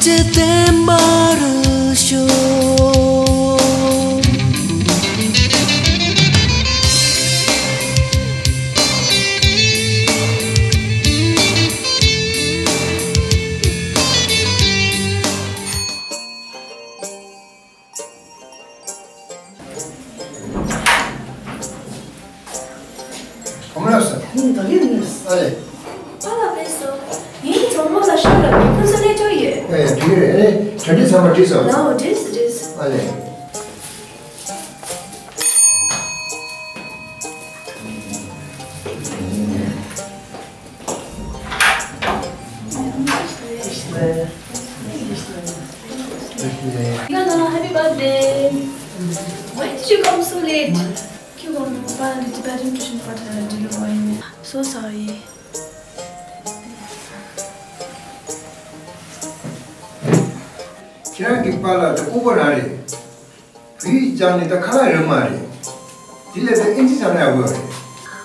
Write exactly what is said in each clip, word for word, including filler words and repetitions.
བརྟན་པར་ཤོག་གོམས་ལགས་སོ། ད་གིན་ནས། ཨ་ལེ། ཨ་ལ་ཕེབས་སོང་། ངའི་གྲོགས་མོ་ལ་ཤོག་ལ་ཁོ་ཚོ་སླེབས་འགྲོ་ཡོད། ཨེ་དེ་ག་རེད། ཨེ་གྲ་སྒྲིག་ཚང་མ་བྲིས་སོང་། ལའོ་བྲིས་སོང་བྲིས་སོང་། ཨ་ལེ། Happy birthday. Why did you come so late? ཁྱོད་ཀྱི་པ་ནི་Tibetan tuition party ལ་འགྲིག་ཡོད་པ་ཡིན། So sorry. ཁྱེད་རང་གི་པཱ་ལགས་དེ་ལྐུགས་པ་རང་རེད། བོད་ཡིག་སྦྱངས་ནས་ད་ཁ་ལག་རག་མ་རེད། དེ་ལས་ད་ཨིན་ཇི་སྦྱངས་ན་ཡག་པོ་རེད།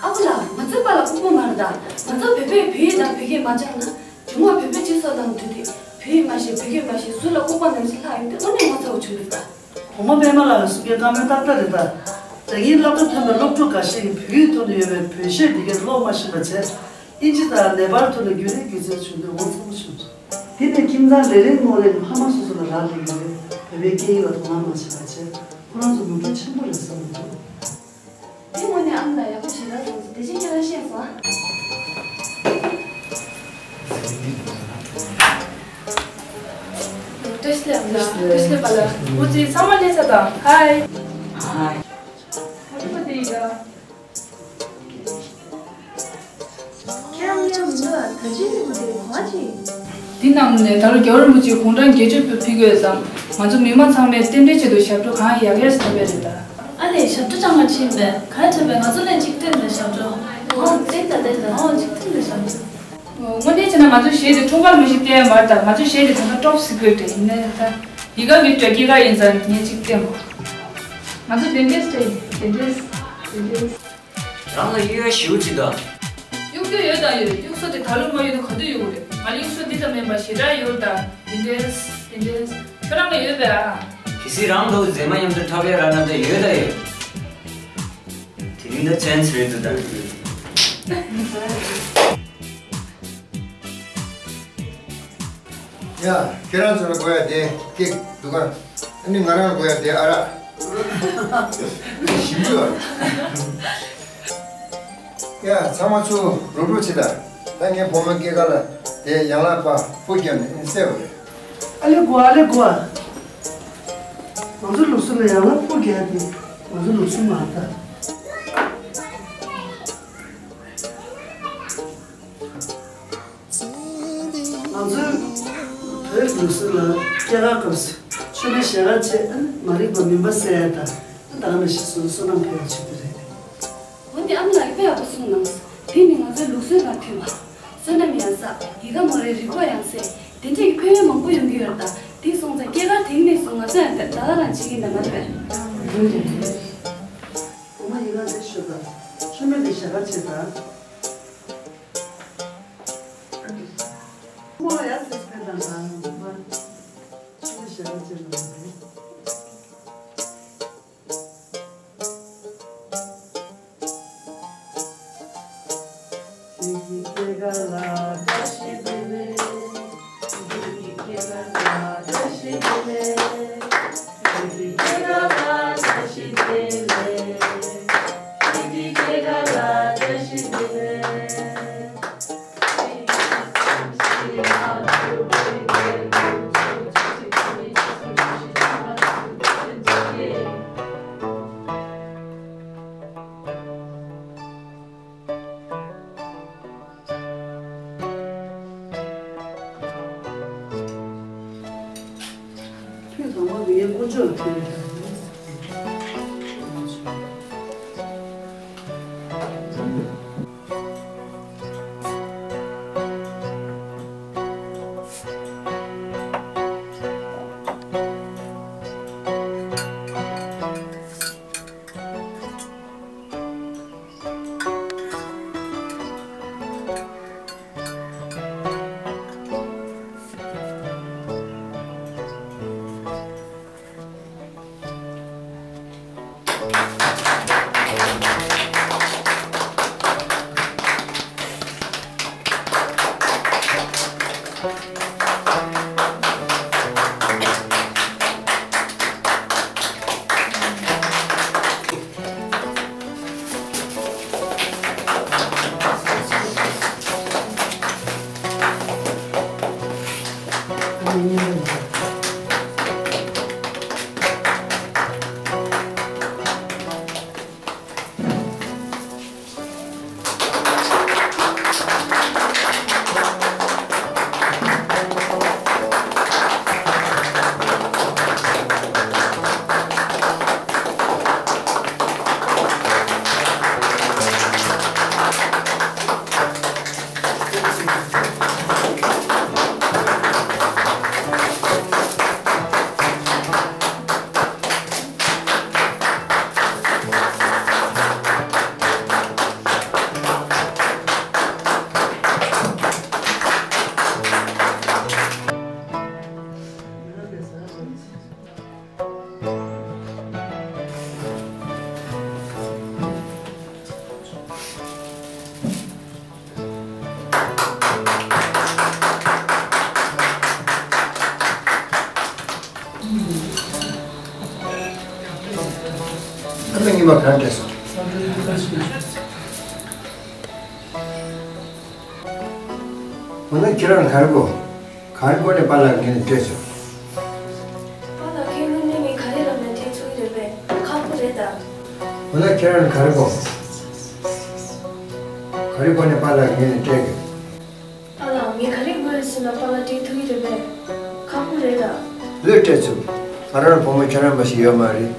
ཨ་ཁུ་ལགས། ང་ཚོའི་པཱ་ལགས་ལྐུགས་པ་མ་རེད་ད། ང་ཚོ་བོད་པས་བོད་ཡིག་དང་བོད་སྐད་མ་སྦྱངས་ན། སྒྱུ་མ་བོད་པའི་སྤྱི་ཚོགས་དང་འདུས་ཏེ། བོད་ཡིག་མ་ཤེས་བོད་སྐད་མ་ཤེས་ཟུར་ལ་ལྐུགས་པ་ནང་བཞིན་ལྷག་ཡོང་དུས་དངོས་གནས་ངོ་ཚ་བོ་བྱུང་འདུག་ད། གོང་མ་པད་མ་ལགས་ལ་གསུང་མཁན་བཀའ་མོལ་ཏག་ཏག་རེད་ད། ད་ངའི་སློབ་གྲྭ་ཐོན་པའི་སློབ་ཕྲུག་འགའ་ཤས་ཀྱིས་བོད་ཡིག་ཐོག་ཏུ་ཡོད་པའི་བོད་གཞས་འདི་གར་ཀློག་མ་ཤེས་པ་བྱས། ཨིན་ཇི་དང་ནེ་པཱལ་ཐོག་ནས་རྒྱུན་རིང་སྒྱུ་རྩལ་བྱུང་དུས་ངོ་ཚ་པོ་བྱུང་། དེ་ནས་ཁྱིམ་ཚང་ལས་རིགས་རྨོངས་རེད། ཕ་མ་སོ་སོ་ལ་རག་ལས་ཀྱི་རེད། བོད་པའི་སྐད་ཡིག་ལ་དོ་སྣང་མ་བྱས་པ་བྱས། ཁོ་རང་ཚོ་ནོར་འཁྲུལ་ཆེན་པོ་རེད་བསམ་གྱི་འདུག་དེ་དངོས་གནས་ཨ་མ་དང་ཡག་པོ་ཞེ་དྲག་བྱུང་སོང་། དེ་བཞིན་ཁྱེད་རང་ཤེས་སོང་ཨ། བཀྲ་ཤིས་བདེ་ལེགས། བཀྲ་ཤིས་བདེ་ལེགས་པཱ་ལགས། འོ་ཙི་ཚང་མ་སླེབས་ཚར་དང་། ཧའི། ཧའི། ཧེ་པི་བར་ཐི་ཌེ་ཡིན་ད། ཁྱེད་རང་ངའི་མིང་ལ་ད་ཅི་ནས་མ་དེ་གོ་བ་ཅི། འདི་ནང་ནས་ད་རུང་རྒྱལ་བ་རིན་པོ་ཆེའི་དགུང་གྲངས་བརྒྱད་ཅུ་ཕེབས་ཕེབས་དགོས་སམ། ང་ཚོ་མི་མང་ཚང་མས་རྟེན་འབྲེལ་ཆེད་དུ་ཞབས་བྲོ་གང་ཡག་ཡག་ཞིག་འཁྲབ་པ་རེད་ད། ཨ་ལས། ཞབས་བྲོ་ཅང་མ་ཕྱིན་པས། ག་རེ་འཁྲབ་པས། ང་ཚོ་ལ་གཅིག་སྟོན་དང་ཞབས་བྲོ། ཨོ་ཏན་ཏན་ཏན་ཏན། ཨོ་གཅིག་སྟོན་དང་ཞབས་བྲོ། དངོས་གནས་བྱས་ན་ང་ཚོ་གཞས་དེ་ཁྲོམ་པ་ལ་མི་ཞིག་བལྟས་ཡ་མ་རེད་ད། ང་ཚོ་གཞས་དེ་ད་ལྟ་ཊོབ་སི་ཀི་རེཊ་རེད། ཡིན་ནའི་ད་ཡི་ག་གི་སྤྲོད་སྐྱེལ་ག་ཡིན་ཙང་ངས་གཅིག་བལྟས་མོ། ང་ཚོ་དེ་འདྲས་རེད། དེ་འདྲས། དེ་འདྲས། རང་ལ་གཡུག་ཡ་ཞེ་པོ་ཅིག་དང་། གཡུག་རྒྱུ་ཡོད་དང་ཡོད། གཡུག་ས་དེ་ད་ལོ་མ་གཡུག་ན་ག་དུས་གཡུག་རེད། ང་ལ་གཡུག་ས་འདི་ཙམ་མིན་པ་ཞེ་དྲག་ཡོད་ད། དེ་འདྲས། དེ་འདྲས། ཁྱོད་རང་ལ་ཡོད་པས་ཨ། གལ་སྲིད་རང་ལོ་མཛེས་མ་མཉམ་དུ་འཁྲབ་ཡ་རག་ན་ད་ཡོད་ད་ཡོད། དེ་རིང་ད་ཆན་སི་རེད་འདུག་ད། ཡ། ཁྱེད་རང་ཚོ་ལ་དགོས་ཡ་དེ་ཀེག་འདུག་ག་ཨ་ནི་ང་རང་ལ་དགོས་ཡ་དེ་ཨ་རག་ཞིམ་པོ་ཡོད། ཡ། ཚང་མ་ཚུར་རུབ་རུབ་བྱེད་ད། ད་ངའི་བུ་མོའི་སྐྱེས་སྐར་ལ་དེ་ཡན་ལག་པ་སྤུ་བརྒྱབ་ནས་ཨེ་གསལ་བ་རེད། ཨ་ལེ་གོ། ཨ་ལེ་གོ། ང་ཚོ་ལུགས་སྲོལ་ལ་ཡན་ལག་སྤུ་རྒྱག་དེ་ང་ཚོ་ལུགས་སྲོལ་མ་རེད་ད། ང་ཚོའི་བོད་ལུགས་སྲོལ་ལ་སྐྱེས་སྐར་སྐབས་སུ་མཆོད་མེ་ཞལ་གར་བྱས། ཨ་ནི་མ་རིག་པ་མུན་པ་སེལ་ཡ་དང་། ཨ་ད་ག་ནང་བཞིན་བསོད་བསོད་ནམས་འཕེལ་བ་བྱེད་རྒྱུ་རེད། འོན་ཏེ་ཨ་མ་ལགས་ཀྱིས་དཔེ་ཡག་པོ་གསུངས་གནང་སོང་། དེ་ནི་ང་ཚོའི་ལུགས་སྲོལ་ལ་མཐུན་པ། བསོད་ནམས་ཡང་བསགས། ཡི་ག་མ་རེད། རིག་པ་ཡང་གསལ། དེ་འདྲས་ཀྱི་ཕན་ཡོན་མང་པོ་ཡོང་གི་ཡོད་རེད་ད། དེ་སོང་ཙང་སྐྱེས་སྐར་དེ་ནས་བཟུང་ང་ཚོ་ཡང་ད་ག་རང་བྱེད་ཀྱི་ཡིན་ད་མ་རེད་པས། བུ་མོ་ཡི་ག་དེ་ཤོད་ད། མཆོད་མེ་དེ་ཞལ་གར་བྱེད་ད། ཁྱོད་དང་པོ་ངའི་དཀོན་མཆོག་ལ་ཕུལ་ཡོད། ཨ་ནི་ཉི་མ་གང་བྲེལ་སོང་། འོ་ན་ཁྱེད་རང་ག་རེ་དགོས། ག་རེ་དགོས་ནས་པཱ་ལགས་ངས་ནས་སྤྲད་ཆོག་པཱ་ལགས་ཁྱེད་ལུང་ནས་ངས་ག་རེ་ལབ་ན་སྤྲད་ཆོག་གི་རེད་པས། ཁག་པོ་རེད་ད། འོ་ན་ཁྱེད་རང་ག་རེ་དགོས། ག་རེ་དགོས་ནས་པཱ་ལགས་ངས་ནས་སྤྲད་དགོས། པཱ་ལགས་ངས་ག་རེ་དགོས་ཟེར་ན་པཱ་ལགས་སྤྲད་ཐུབ་ཀྱི་རེད་པས། ཁག་པོ་རེད་ད། ལོས་སྤྲད་ཆོག་ང་རང་བུ་མོ་ཁྱེད་རང་མ་ཞིག་ཡོད་མ་རེད།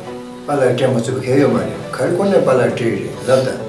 པཱ་ལགས་སྤྲད་མ་ཆོག་གལ་ཡོད་མ་རེད། ག་རེ་དགོས་ནས་པཱ་ལགས་སྤྲད་རེད་ལབ་ད།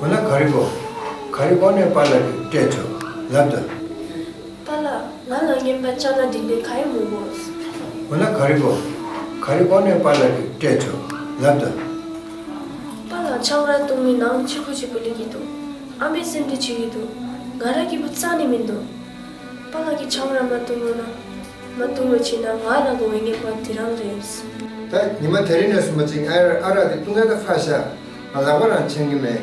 འོ་ན་ག་རེ་དགོས། ག་རེ་དགོས་ནས་པཱ་ལགས་ཀྱིས་སྤྲད་ཆོག་ལབ་དང་། པཱ་ལགས་ང་ལ་རྔན་པ་ཅ་ལག་འགྲིམ་ལས་ག་ཡེ་མི་དགོས། འོ་ན་ག་རེ་དགོས། ག་རེ་དགོས་ནས་པཱ་ལགས་ཀྱིས་སྤྲད་ཆོག་ལབ་དང་། པཱ་ལགས་ཆང་རག་བཏུང་མི་ནང་གཅིག་པོ་གཅིག་པོ་སླེབས་ཀྱི་འདུག་ཨ་མས་སེམས་ཁྲལ་བྱེད་ཀྱི་འདུག་ང་རང་སྐྱིད་པོ་རྩ་ནས་མི་འདུག་པཱ་ལགས་ཀྱིས་ཆང་རག་མ་བཏུང་རོགས་གནང་། མ་བཏུང་རོགས་བྱས་ན་ང་རང་གི་འོས་འགན་པ་དེ་རང་རེད། ད་ཉི་མ་དེ་རིང་ནས་བཟུང་མ་ཅིག་ཨ་ཨ་རག་དེ་བཏུང་ཡ་ད་ཕར་བཞག་ང་ལག་པ་རང་འཆང་གི་མེད།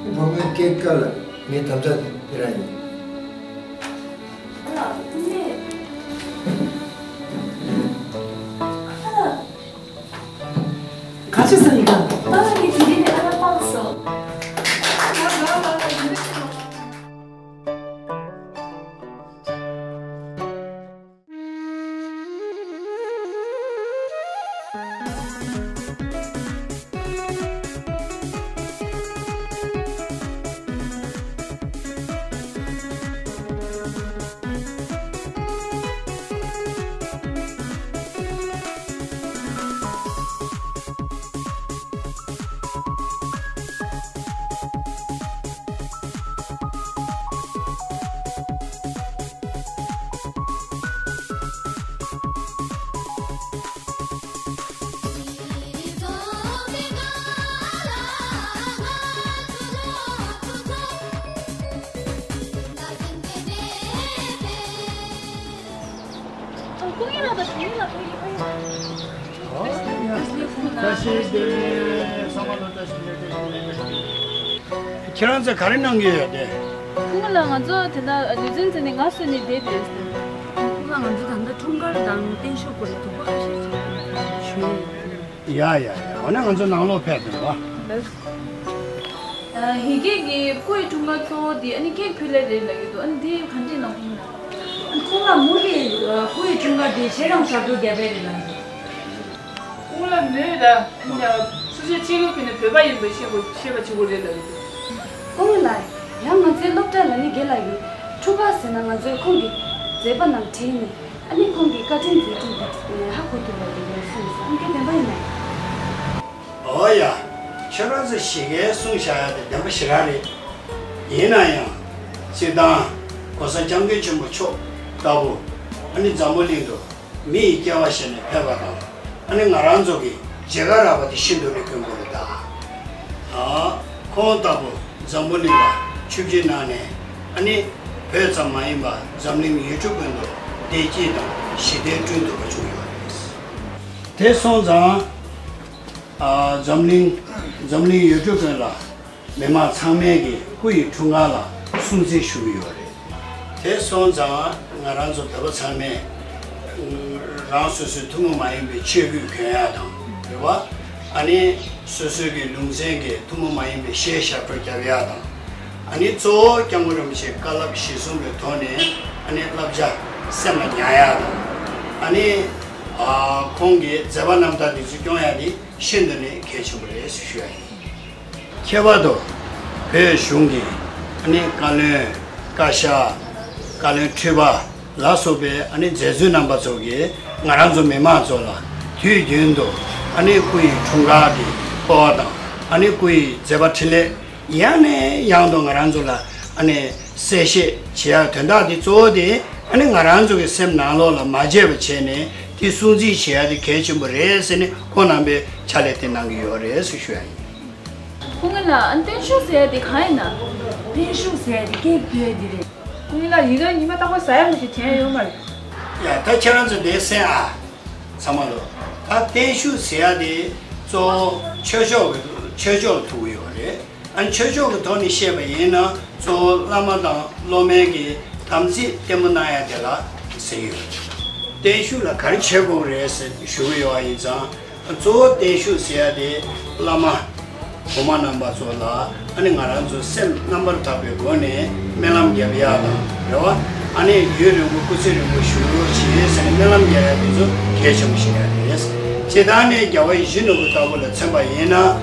བུ་མོའི་སྐྱེས་སྐར་ལ་ངའི་དམ་བཅའ་དེ་རང་ཡིན། ཨ་ལགས་བཏུང་མེད། ཨ་ལགས། ག་ཅི་ཟེར་ཡིན་ག་ད་ང་གི་དེ་རིང་ནས་ཨ་རག་སྤངས་སོང་། ཁྱེད་རང་ཚོ་ག་རེ་གནང་གི་ཡོད་དེ། ཁོང་ལ་ང་ཚོ་དེ་འདྲ་ལུས་རྩལ་འཛིན་ནས་ང་སུ་ནས་བསྡད་དེ། ཁོང་ལ་ང་ཚོ་ད་ལྟ་འཁྲུངས་སྐར་དང་བརྟན་བཞུགས་སྐོར་ལ་དོགས་པ་ཁ་ཤས་ཅིག་ཞུ་ཡས་ཡོད། ཡ་ཡ་ཡ། འོ་ན་ང་ཚོ་ནང་ལོགས་ཕེབས་དང་བ། ལགས། ཡ་ཧི་གེ་གི་སྐུ་ཡི་འཁྲུངས་སྐར་གཙོ་བོ་དེ་ཨ་ནི་ཀེག་ཕུལ་ལེ་རེད་ལབ་ཀྱི་འདུག་ཨ་ནི་དེ་ག་འདྲས་ནང་ཁོང་ལ། ཁོང་ལ་མུ་གེ་སྐུ་ཡི་འཁྲུངས་སྐར་དེ་ཁྱེད་རང་ཞབས་བྲོ་རྒྱབ་པའི་རེད་ལབ་འདུག་ཁོང་ལ་མོས་ད་ཨ་ནི་སུ་ཆ་ཆེ་གི་ཀུན་ནས་བོད་པ་ཡིན་པ་ཤེས་དགོས་ཤེས་པ་བྱེད་དགོས་རེད་ལབ་ཀྱི་འདུག་ཁོང་ལ་ཡང་ང་ཚོའི་སློབ་གྲྭ་ལ་ནི་དགེ་ལགས་ཀྱིས་འཁྲུངས་སྐར་ཟེར་ན་ང་ཚོས་ཁོང་གི་མཛད་པ་རྣམས་དྲན་ནས། ཨ་ནི་ཁོང་གི་བཀའ་དྲིན་རྗེས་དྲན་དེ་ཧ་གོ་ཐུབ་པ་དེ་ཡིན་སོང་ཟེར། ཨང་རྒས་བདེན་པ་ཡིན་ན། ཨོ་ཡ། ཁྱེད་རང་ཚོ་ཞིག་གིས་གསུངས་བཞག་ཡ་དེ་བདེན་པ་ཞེ་དྲག་རེད། ཡིན་ན་ཡང་། སྤྱིར་བཏང་གོང་ས་སྐྱབས་མགོན་ཆེན་པོ་མཆོག་ལྟ་བུ་ཨ་ནི་འཛམ་བུ་གླིང་དུ་མི་ཡི་སྐྱེ་བ་བཞེས་ནས་ཕེབས་པ་དང་། ཨ་ནི་ང་རང་ཚོ་གི་མཇལ་ཁ་རག་པ་དེ་ཤིན་ཏུ་ནས་དཀོན་པོ་རེད་ད། ཨ། ཁོང་ལྟ་བུ་འཛམ་བུ་གླིང་ལ་ཆིབས་བསྒྱུར་གནང་ནས། ཨ་ནི་བོད་ཙམ་མ་ཡིན་པར་འཛམ་གླིང་ཡུལ་གྲུ་ཀུན་ཏུ་བདེ་སྐྱིད་དང་ཞི་བདེ་བསྐྲུན་ཐུབ་པ་བྱུང་ཡོད་རེད། དེ་སོང་ཙང་། ཨ། འཛམ་གླིང་འཛམ་གླིང་ཡུལ་གྲུ་ཀུན་ལ་མི་མང་ཚང་མས་ཀྱི་སྐུ་ཡི་འཁྲུངས་སྐར་ལ་སྲུང་བརྩི་ཞུ་གི་ཡོད་རེད། དེ་སོང་ཙང་ང་རང་ཚོ་བོད་པ་ཚང་མས་རང་སོ་སོའི་ཐུན་མོང་མ་ཡིན་པའི་ཆོས་གོས་གྱོན་ཡ་དང་། རེད་བ། ཨ་ནི་སོ་སོའི་གི་ལུང་ཚན་གྱི་ཐུན་མོང་མ་ཡིན་པའི་གཞས་ཞབས་བྲོ་རྒྱབ་ཡ་དང་། ཨ་ནི་གཙོ་བོ་སྐྱབས་མགོན་རིན་པོ་ཆེའི་བཀའ་སློབ་གཞིར་བཟུང་བའི་ཐོག་ནས། ཨ་ནི་བསླབ་བྱ་སེམས་ལ་ཉར་ཡ་དང་། ཨ་ནི། ཨ། ཁོང་གི་མཛད་པ་རྣམ་ཐར་འདི་ཚོ་སྐྱོང་ཡ་ནི་ཤིན་ཏུ་ནས་གལ་ཆེན་པོ་རེད་ཞུ་ཡ་ཡིན། ཁྱད་པར་དུ་བོད་གཞུང་གི་ཨ་ནི་བཀའ་བློན། བཀའ་ཤག་བཀའ་བློན་ཁྲི་པ་ལ་སོགས་པའི་ཨ་ནི་མཛད་གཙོ་རྣམ་པ་ཚོ་གིས་ང་རང་ཚོ་མི་མང་ཚོ་ལ་དུས་རྒྱུན་དུ་ཨ་ནི་སྐུ་ཡི་འཁྲུངས་སྐར་གྱི་སྤོབས་པ་དང་། ཨ་ནི་སྐུ་ཡི་མཛད་པ་འཕྲིན་ལས་ཡང་ནས་ཡང་དུ་ང་རང་ཚོ་ལ་ཨ་ནི་གསལ་བཤད་བྱེད་ཡ་དོན་དག་དེ་གཙོ་བོ་དེ། ཨ་ནི་ང་རང་ཚོ་གི་སེམས་ནང་ལོགས་ལ་མ་བརྗེད་པ་བྱས་ནས་དེ་སྲུང་བརྩི་བྱེད་ཡ་དེ་གལ་ཆེན་པོ་རེད་ཟེར་ནས་ཁོང་རྣམ་པས་ཕྱག་ལས་དེ་གནང་གི་ཡོད་རེད་ཟེར་ཞུ་ཡ་ཡིན། སྐུ་ངོ་ལགས། ཨ། བརྟན་བཞུགས་ཟེར་ཡ་དེ་གང་ཡིན་ན། བརྟན་བཞུགས་ཟེར་ཡ་དེ་སྐད་བོད་འདི་རེད། སྐུ་ངོ་ལགས། ཡི་གེ་ཉི་མ་རྟག་པར་ཟ་ཡ་མི་ཞིག་དྲན་ཡོད་མ་རེད། ཡ། ད་ཁྱེད་རང་ཚོ་འདིར་གསན་ཨ། ཚང་མ་ལོ། ད་བརྟན་བཞུགས་ཟེར་ཡ་དེ་གཙོ་བོ་ཆོས་ཕྱོགས་ཀྱི་ཆོས་ཕྱོགས་ལ་ཐུག་གི་ཡོད་རེད། ཨ་ནི་ཆོས་ཕྱོགས་ཀྱི་ཐོག་ནས་བཤད་པ་ཡིན་ན། གཙོ་བོ་བླ་མ་དང་སློབ་མའི་གི་དམ་ཚིག་བརྟན་པོ་གནང་ཡ་དེ་ལ་ཟེར་གྱི་ཡོད། བརྟན་བཞུགས་ལ་ག་རེ་བྱེད་དགོས་རེད་ཟེར་ཞུ་གི་ཡོད་པ་ཡིན་ཙང་། གཙོ་བོ་བརྟན་བཞུགས་ཟེར་ཡ་དེ་བླ་མ་གོང་མ་རྣམ་པ་ཚོ་ལ། ཨ་ནི་ང་རང་ཚོ་སེམས་རྣམ་པར་དག་པའི་སྒོ་ནས་སྨོན་ལམ་རྒྱབ་ཡ་དང་། རེད་བ། ཨ་ནི་ཡུན་རིང་པོ་སྐུ་ཚེ་རིང་པོ་བཞུགས་རོགས་བྱེད་ཟེར་ནས་སྨོན་ལམ་རྒྱག་ཡ་དེ་ཚོ་གལ་ཆེན་པོ་ཞིག་ཡང་རེད། སྤྱིར་བཏང་ནས་རྒྱལ་བ་ཡིད་བཞིན་ནོར་བུ་ལྟ་བུ་ལ་མཚོན་པ་ཡིན་ན།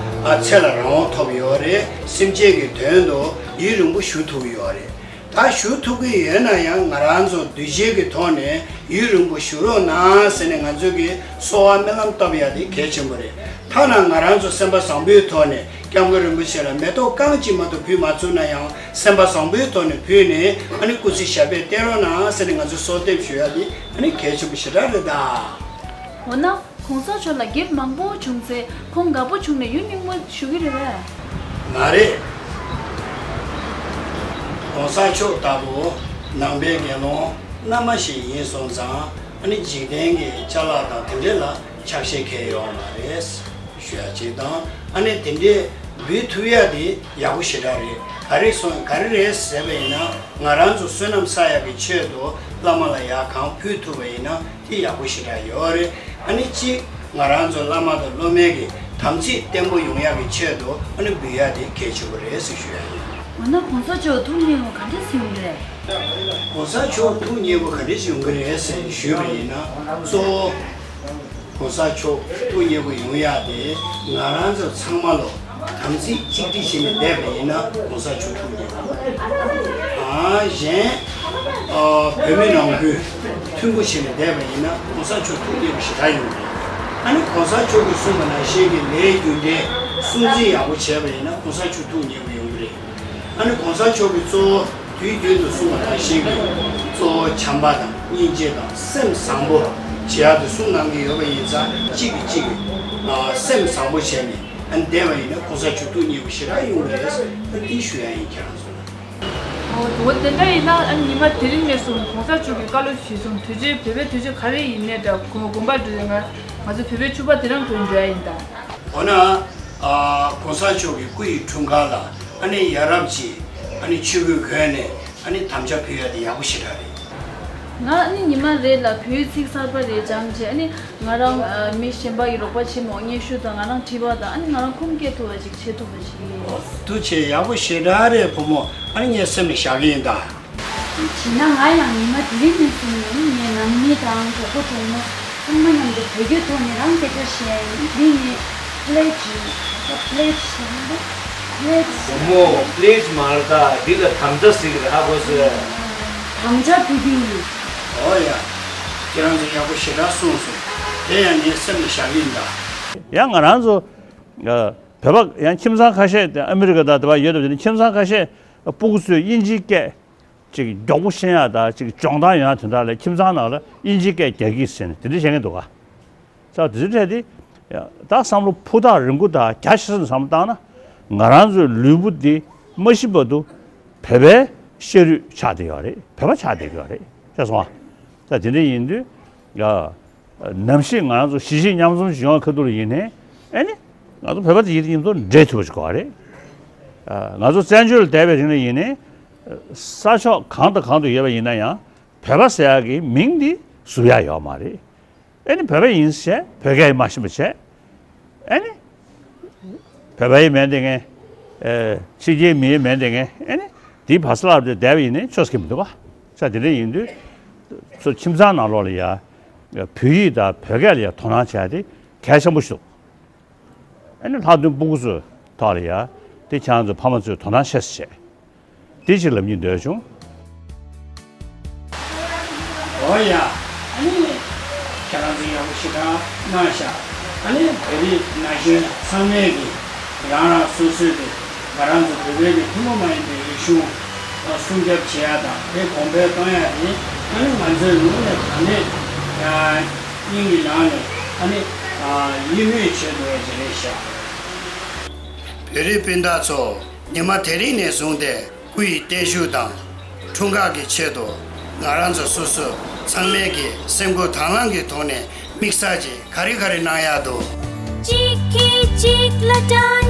ཨ། ཚེ་ལ་རང་དབང་ཐོབ་ཡོད་རེད། སེམས་ཅན་གྱི་དོན་དུ་ཡུན་རིང་པོ་བཞུགས་ཐུབ་ཡོད་རེད། ད་བཞུགས་ཐུབ་ཀྱི་ཡོད་ན་ཡང་། ང་རང་ཚོ་གདུལ་བྱའི་གི་ཐོག་ནས་ཡུན་རིང་པོ་བཞུགས་རོགས་གནང་ཟེར་ནས་ང་ཚོ་གིས་གསོལ་བ་སྨོན་ལམ་བཏབ་ཡ་དེ་གལ་ཆེན་པོ་རེད། ཐ་ན་ང་རང་ཚོ་སེམས་པ་བཟང་པོའི་ཐོག་ནས་སྐྱབས་མགོན་རིན་པོ་ཆེ་ལ་མེ་ཏོག་རྐང་གཅིག་མ་གཏོགས་ཕུལ་མ་ཚུགས་ན་ཡང་། སེམས་པ་བཟང་པོའི་ཐོག་ནས་ཕུལ་ནས། ཨ་ནི་སྐུ་ཚེ་ཞབས་པད་བརྟན་རོགས་གནང་ཟེར་ནས་ང་ཚོ་གསོལ་འདེབས་ཞུ་ཡ་དེ་ཨ་ནི་གལ་ཆེན་པོ་ཞེ་དྲག་རེད་ད། འོ་ན། གོང་ས་མཆོག་ལ་འགྱེད་མང་པོ་བྱུང་ཚེ་ཁོང་དགའ་པོ་བྱུང་ནས་ཡུན་རིང་པོ་བཞུགས་ཀྱི་རེད་པས། མ་རེད། གོང་ས་མཆོག་ལྟ་བུ་ནང་པའི་དགེ་སློང་རྣལ་མ་ཞིག་ཡིན་སོང་ཙང་། ཨ་ནི་འཇིག་རྟེན་གྱི་ཅ་ལག་དང་དེ་འདྲ་ལ་ཆགས་ཞེན་གང་ཡང་ཡོད་མ་རེད་ཞུ་ཡ་གཅིག་དང་། ཨ་ནི་དེ་འདྲའི་འབུལ་ཐུབ་ཡ་དེ་ཡག་པོ་ཞེ་དྲག་རེད། ག་རེ་སོང་། ག་རེ་རེད་ཟེར་བ་ཡིན་ན། ང་རང་ཚོ་བསོད་ནམས་བསགས་ཡག་གི་ཆེད་དུ་བླ་མ་ལ་ཡར་གང་ཕུལ་ཐུབ་པ་ཡིན་ན་དེ་ཡག་པོ་ཞེ་དྲག་ཡོད་རེད། ཨ་ནི་གཅིག་ང་རང་ཚོ་བླ་མ་དང་སློབ་མའི་གི་དམ་ཚིག་བརྟན་པོ་ཡོང་ཡག་གི་ཆེད་དུ་ཨ་ནི་འབུལ་ཡ་དེ་གལ་ཆེན་པོ་རེད་ཟེར་ཞུ་ཡ་ཡིན། འོ་ན་གོང་ས་མཆོག་ཐུགས་མཉེས་པོ་ག་འདྲ་ཞིག་ཡོང་གི་རེད། གོང་ས་མཆོག་ཐུགས་མཉེས་པོ་ག་འདྲ་ཞིག་ཡོང་གི་རེད་ཟེར་ཞུས་པ་ཡིན་ན། གཙོ་བོ་གོང་ས་མཆོག་ཐུགས་མཉེས་པོ་ཡོང་ཡག་དེ་ང་རང་ཚོ་ཚང་མ་ལོ་དམ་ཚིག་གཅིག་སྒྲིལ་བྱས་ནས་བསྡད་པ་ཡིན་ན་གོང་ས་མཆོག་ཐུགས་མཉེས་པོ། ཨ། གཞན། ཨ། བོད་མི་ནང་ཁུལ་མཐུན་པོ་བྱས་ནས་བསྡད་པ་ཡིན་ན་གོང་ས་མཆོག་ཐུགས་མཉེས་པོ་ཞེ་དྲག་ཡོང་གི་རེད། ཨ་ནི་གོང་ས་མཆོག་གིས་གསུངས་པ་ནང་བཞིན་གྱི་ལས་རྒྱུ་འབྲས་སྲུང་བརྩི་ཡག་པོ་བྱས་པ་ཡིན་ན་གོང་ས་མཆོག་ཐུགས་མཉེས་པོ་ཡོང་གི་རེད། ཨ་ནི་གོང་ས་མཆོག་གིས་གཙོ་བོ་དུས་རྒྱུན་དུ་གསུངས་པ་ནང་བཞིན་གྱི་གཙོ་བོ་བྱམས་པ་དང་སྙིང་རྗེ་དང་སེམས་བཟང་པོ་བྱེད་ཡག་དེ་གསུངས་གནང་གི་ཡོད་པ་ཡིན་ཙང་། གཅིག་གིས་གཅིག་གི་ཨ་སེམས་བཟང་པོ་བྱས་ནས་ཨ་ནི་བསྡད་པ་ཡིན་ན་གོང་ས་མཆོག་ཐུགས་མཉེས་པོ་ཞེ་དྲག་ཡོང་གི་རེད། ཨ་ནི་དེ་ཞུ་ཡ་ཡིན་ཁྱེད་རང་ཚོ་ལ། འོ། འོ་དེ་འདྲ་ཡིན་ན་ཨ་ནི་ཉི་མ་དེ་རིང་ནས་བཟུང་གོང་ས་མཆོག་གི་བཀའ་སློབ་གཞིར་བཟུང་དུས་ཆེན། བོད་པའི་དུས་ཆེན་ག་རེ་ཡིན་ནའི་འདྲ། དགོངས་དགོངས་པ་འགྲོ་ཡོད། ང་ང་ཚོ་བོད་པའི་ཕྱུ་པ་དེ་རང་གོན་འགྲོ་ཡ་ཡིན་ད། འོ་ན། ཨ། གོང་ས་མཆོག་གི་སྐུ་ཡི་འཁྲུངས་སྐར་ལ་ཨ་ནི་ཡ་རབས་ཀྱི་ཨ་ནི་ཆོས་གོས་གོན་ནས་ཨ་ནི་དམ་བཅའ་ཕུལ་ཡ་དེ་ཡག་པོ་ཞེ་དྲག་རེད། ང་ཨ་ནི་ཉི་མ་རེ་ལ་བོད་ཡིག་ཚིག་གསར་པ་རེ་སྦྱངས་བྱས། ཨ་ནི་ང་རང་ཨ་མི་གཞན་པ་ཡི་རོགས་པ་བྱེད་མ་དགོས། སྙན་ཞུ་དང་ང་རང་བྲིས་པ་དང་། ཨ་ནི་ང་རང་ཁུངས་སྐྱེལ་ཐུབ་པ་ཅིག་བྱེད་ཐུབ་པ་ཅིག་ཡིན། ཐུགས་རྗེ་ཆེ། ཡག་པོ་ཞེ་དྲག་རེད་བུ་མོ། ཨ་ནི་ངས་སེམས་ལ་བཞག་གི་ཡིན་ད། བྱས་ན་ང་ཡང་ཉི་མ་དེ་རིང་ནས་བཟུང་ནས་ངའི་ནང་མི་དང་གྲོགས་པོ་གྲོགས་མོ་ཚང་མ་མཉམ་དུ་བོད་སྐད་ཐོག་ནས་རང་སྐད་ཆ་བཤད་ཡ་ཡིན། འདི་ངས་pledge། pledge་ཟེར་ན་pledge། བུ་མོ། pledge་མ་རེད་ད། འདི་ལ་དམ་བཅའ་ཟེར་གི་རེད། ཧ་གོ་སོང་། དམ་བཅའ་ཕུལ་གི་ཡིན། འོ་ཡ། ཁྱེད་རང་ཚོ་ཡག་པོ་ཞེ་དྲག་གསུངས་སོང་། དེ་ཡང་ངས་སེམས་ལ་བཞག་གི་ཡིན་ད། ཡང་ང་རང་ཚོ། ཨ། བོད་པ་ཡང་ཁྱིམ་ཚང་ཁ་ཤས་དེ་ཨ་མི་རི་ཀ་དང་དེ་བ་ཡོད་དུས་ནི་ཁྱིམ་ཚང་ཁ་ཤས་སྤུ་གུ་ཚོས་དབྱིན་ཇིའི་སྐད་ཅིག་མགྱོགས་པོ་ཤེས་ཡ་དང་ཅིག་སྦྱོང་སྟངས་ཡོང་ཡ་དོན་དག་ལ་ཁྱིམ་ཚང་ནང་ལ་དབྱིན་ཇིའི་སྐད་རྒྱག་གི་ཟེར་ནས་དེ་འདྲ་བཤད་མཁན་འདུག་ག་ས་དེ་ཚོའི་གྲས་དེ་ད་བསམ་བློ་ཕུ་ཐག་རིང་པོ་དང་རྒྱ་ཆེ་ས་ནས་བསམ་བློ་བཏང་ན་ང་རང་ཚོའི་ལུས་པོ་འདི་མ་ཤི་བར་དུ་བོད་པའི་ཤ་རུས་ཆགས་བསྡད་ཡོད་རེད། བོད་པ་ཆགས་བསྡད་ཡོད་རེད། ཤེས་སོང་ཨ། ད་དེ་འདྲ་ཡིན་དུས་ཡ། ནམ་ཞིག་ང་རང་ཚོ་གཞིས་བྱེས་མཉམ་འཛོམས་ཤིག་ཡོང་བའི་ཁ་ཐུག་ལ་ཡིན་ནའི་ཨེ་ནི་ང་ཚོ་བོད་པ་དེ་ཡིན་དུས་ཡིན་ཚོ་འདྲེས་ཐུབ་པ་ཞིག་དགོས་པ་རེད། ང་ཚོ་བཙན་བྱོལ་ལ་བསྡད་པའི་རིང་ལ་ཡིན་ནའི་ས་ཕྱོགས་གང་དང་གང་དུ་ཡོད་པ་ཡིན་ན་ཡང་བོད་པ་ཟེར་ཡག་གི་མིང་འདི་ཟུར་ཡག་ཡོད་མ་རེད། ཨེ་ནི་བོད་པ་ཡིན་ཟེར་བོད་སྐད་མ་ཤེས་པ་བྱས། ཨེ་ནི། བོད་པ་ཡི་མིང་འདི་ངས། ཨེ། ཕྱི་རྒྱལ་མི་ཡི་མིང་འདི་ངས་ཨེ་ནི། དེའི་བར་ས་ལ་བསྡད་པ་ཡིན་ནའི་ཆོས་སྐད་མི་འདུག་ག་ས་དེ་འདྲ་ཡིན་དུས། ཚོ་ཁྱིམ་ཚང་ནང་ལོགས་ལ་ཡ། བོད་ཡིག་དང་བོད་སྐད་ལ་ཡ་དོ་སྣང་བྱས་ཏེ་གལ་ཆེན་པོ་ཞིག་འདུག་ཨེ་ནི་ལྷག་དོན་སྤུ་གུ་ཚོའི་ཐོག་ལ་ཡ། དེ་ཁྱེད་རང་ཚོ་ཕ་མ་ཚོས་དོ་སྣང་ཆེ་ས་བྱས། དེ་ཅིག་ལབ་སྙིང་འདོད་བྱུང་། འོ་ཡ། ཨ་ནི། ཁྱེད་རང་ཚོ་ཡག་པོ་ཞེ་དྲག་གནང་ཤག་ཨ་ནི་བོད་རིགས་ན་གཞོན་ཚང་མས་ཀྱི་རང་རང་སོ་སོའི་གི་ང་རང་ཚོ་བོད་པའི་གི་ཐུན་མོང་མ་ཡིན་པའི་རིག་གཞུང་སྲུང་སྐྱོབ་བྱེད་ཡ་དང་དེ་གོང་འཕེལ་གཏོང་ཡ་དེ་ཨ་ནི་ང་ཚོའི་ངོས་ནས་ག་ནས་ཡང་སྙིང་གི་ནང་ནས་ཨ་ནི་ཡིད་སྨོན་བྱེད་དགོས་ཡ་ཅིག་རེད་ཤག་བོད་རིགས་སྤུན་ཟླ་ཚོ་ཉི་མ་དེ་རིང་ནས་བཟུང་སྟེ་སྐུ་ཡི་བརྟན་བཞུགས་དང་། འཁྲུངས་སྐར་གྱི་ཆེད་དུ་ང་རང་ཚོ་སོ་སོ་ཚང་མས་ཀྱི་སེམས་ཁུར་དང་བླངས་ཀྱི་ཐོག་ནས་དམིགས་བསལ་གྱི་ག་རེ་ག་རེ་གནང་ཡག་འདུག་གཅིག་གིས་གཅིག་ལ་དགྲ་